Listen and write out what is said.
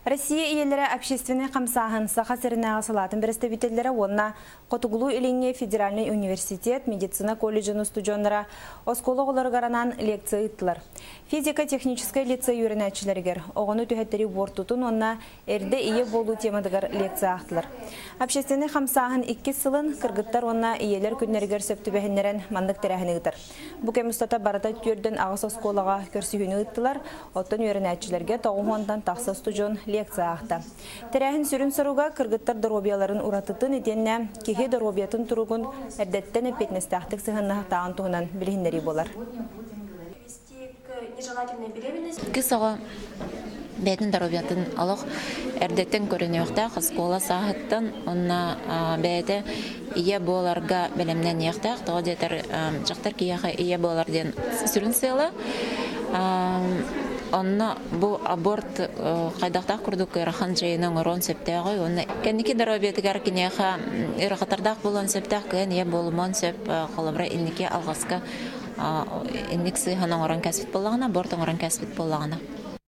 Россия ийэлэрэ общественнай хамсааһын Саха сиринээҕи салаатын бэрэстэбиитэллэрэ уонна Хотугулуу-Илиҥҥи федеральнай университет медицина колледжын устудьуоннара оскуола оҕолоругар анаан лекция ыыттылар. Физико-техническэй лицей үөрэнээччилэригэр оҕону түһэттэрии буортутун уонна эрдэ ийэ буолуу тематыгар лекция аахтылар. Общественнай хамсааһын иккис сылын кыргыттар уонна ийэлэр күннэригэр сөп түбэһиннэрэн маннык тэрээһини ыытар. Бу кэм устата барыта 48 оскуолаҕа көрсүһүүнү ыыттылар, оттон үөрэнээччилэргэ 90-тан тахса устудьуон лекция аахта. Тэрээһин сүрүн соруга кыргыттар доруобуйаларын уратытын итиэннэ киһи доруобуйатын туругун эрдэттэн эппиэтинэстээхтик сыһыаннаһыктааҕын туһунан билиһиннэрии буолар. Кыыс оҕо бэйэтин доруобуйатын олох эрдэттэн көрүнүөхтээх, оскуола сааһыттан уонна бэйэтэ ийэ буоларга бэлэмнэниэхтээх. Тоҕо диэтэр дьахтар киһиэхэ ийэ буолар диэн сүрүн сыала. Онно бу аборт хайдахтаах курдук ыарахан дьайыыны оҥоруон сөптөөҕүй уонна кэнники доруобуйатыгар киниэхэ ыарахаттардаах буолуон сөптөөх, кыайан ийэ буолумуон сөп, холобура инники алҕаска инник сыыһан оҥорон кээспит буоллаҕына, аборт оҥорон кээспит буоллаҕына.